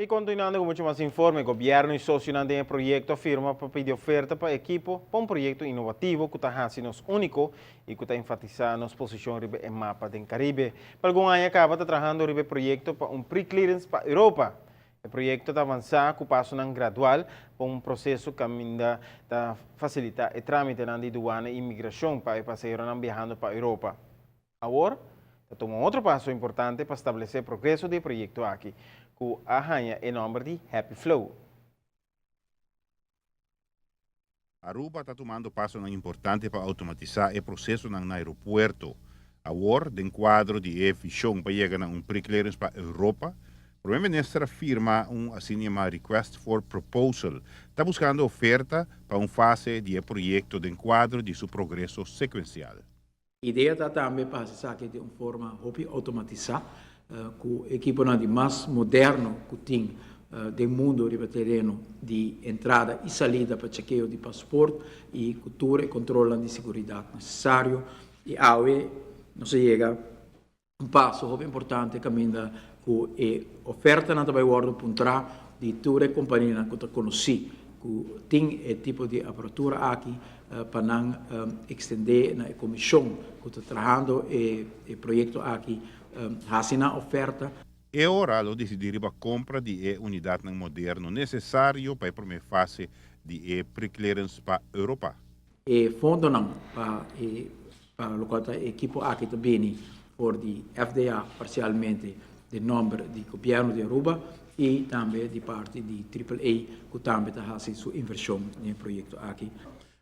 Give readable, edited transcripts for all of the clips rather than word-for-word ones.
Y continuando cu mucho mas informe, gobierno y socionan den e proyecto a firma pa pidi oferta pa ekipo pa un proyecto innovativo cu ta haci nos unico y cu ta enfatisa nos posicion riba e mapa den Caribe. Pa algun aña caba ta trahando riba e proyecto pa un pre-clearance pa Europa. E proyecto ta avansa cu pasonan gradual pa un proceso caminda ta facilita e tramitenan di duana y inmigracion pa e pasaheronan biahando pa Europa. Awor, ta tuma un otro paso importante pa stablesé progreso di e proyekto aki, ku a haña e nòmber di Happy Flow. Aruba ta tumando pasonan importante pa automatisá e prosesonan na aeropuerto. Awor, den kuadro di e vishon pa yega na un pre-clearance pa Europa, Prome Minister a firma un asina yamá Request for Proposal. Ta buskando oferta pa un fase di e proyekto den kuadro di su progreso sekuensial. Idea ta tambe pa hasi esaki di un forma hopi automatisá ku ekiponan di mas moderno ku tin den mundu riba tereno di entrada i salida pa chekeo di pasport i ku tur e kontrolnan di seguridat nesesario. I awe nos a yega Un paso hopi importante caminda cu e ofertanan ta bay wordo puntra di tur e companianan cu ta conoci cu tin e tipo di aparatura aki pa nan extende na e comision cu ta trahando e proyecto aki haci nan oferta. E ora lo disidí riba kompra di e unidatnan moderno nesesario pa e promé fase di e pre-clearance pa Europa. E fondonan pa e pa lokual ta e ekipo aki ta bini for di FDA parsialmente den nòmber di gobièrnu di Aruba i tambe di parti di Triple A ku tambe ta hasi su invershon den e proyekto aki.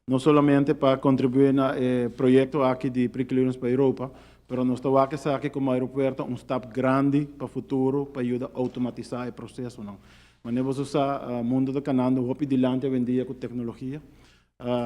No solamente pa kontribuí na e proyekto aki di pre-clearance pa Europa, pero nos ta wak esaki komo aeropuerto un stap grandi pa futuro pa yuda outomatisá e prosesonan. Manera boso sa, mundu ta kanando hopi dilanti awendia ku teknologia.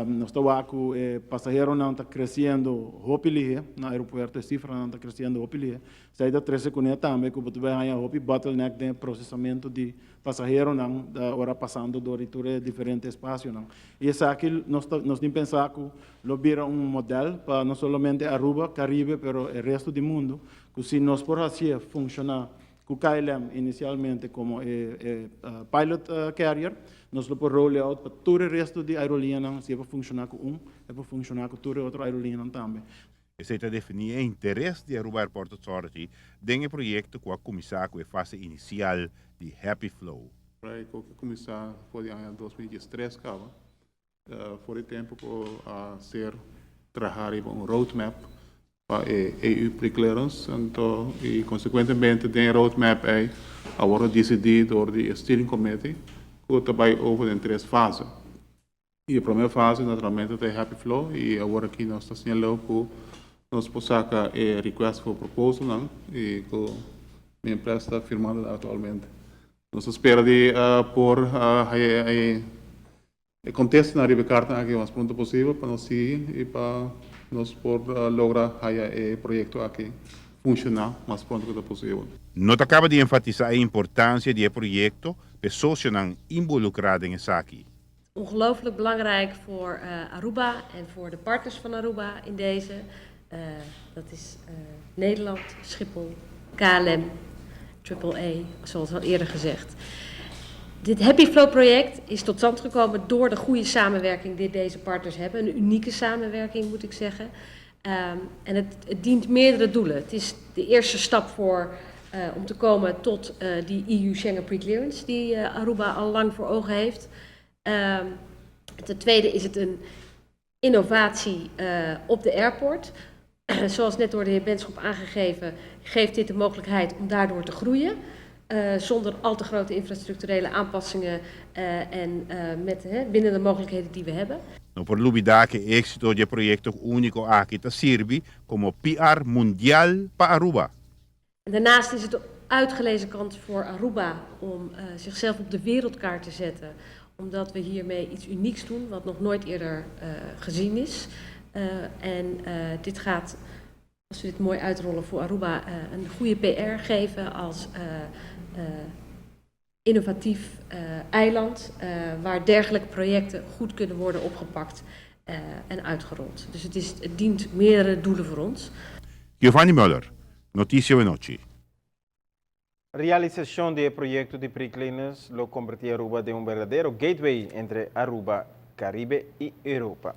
Nos ta wak ku e pasaheronan ta kresiendo hopi lihe na aeropuerto, e sifranan ta kresiendo hopi lihe. Esei ta trese kuné tambe ku bo ta bai haña hopi bottleneck den e prosesamentu di pasaheronan ora pasando dor di tur e diferente espasionan. I esaki nos ta nos tin pensá ku lo bira un modèl pa no solamente Aruba, Karibe, pero e resto di mundu, ku si nos por hasié funshoná Ku KLM inisialmente komo e pilot carrier, nos lo por roll out pa tur e resto di aeroliñanan, si e por funshoná ku un, e por funshoná ku tur e otro aeroliñanan tambe. Esei ta definí e interes di Aruba Airport Authority den e proyekto ku a kuminsá ku e fase inisial di Happy Flow. Proyekto ku a kuminsá for di aña 2013 kaba. For di tempu ku a ser traha riba un roadmap pa e EU pre-clearance, anto i konsekuentemente den e roadmap ei a wòrdu disidí dor di e steering committee ku ta bai over den tres fase. I e promé fase naturalmente ta e happy flow i awor aki nos ta señaló ku nos por saka e request for proposalnan i ku mi empresa ta firmando aktualmente. Nos ta spera di por haya e E contestanan riba e cartanan aki mas pronto posibel pa nos sigui y pa nos por logra haya e proyecto aki funciona mas pronto cu ta posibel. No ta caba di enfatisa e importancia di e proyecto p'e socionan involucra den esaki. Ongelooflijk belangrijk voor Aruba en voor de partners van Aruba in deze. Dat is Nederland, Schiphol, KLM, Triple A, zoals al eerder gezegd. Dit Happy Flow project is tot stand gekomen door de goede samenwerking die deze partners hebben. Een unieke samenwerking moet ik zeggen. En het, het dient meerdere doelen. Het is de eerste stap voor om te komen tot die EU Schengen pre-clearance die Aruba al lang voor ogen heeft. Ten tweede is het een innovatie op de airport. Zoals net door de heer Benschop aangegeven, geeft dit de mogelijkheid om daardoor te groeien. Zonder al te grote infrastructurele aanpassingen en met, binnen de mogelijkheden die we hebben. No por lubidá ku e éksito di e proyekto úniko aki ta sirbi komo PR mundial pa Aruba. Daarnaast is het uitgelezen kans voor Aruba om zichzelf op de wereldkaart te zetten, omdat we hiermee iets unieks doen wat nog nooit eerder gezien is. En dit gaat, als we dit mooi uitrollen voor Aruba, een goede PR geven als innovatief eiland waar dergelijke projecten goed kunnen worden opgepakt en uitgerold. Dus het, is, het dient meerdere doelen voor ons. Giovanni Muller, Noticia Wenochi. Realisacion di e proyecto di pre-clearance lo converti Aruba den un berdadero gateway entre Aruba, Caribe y Europa.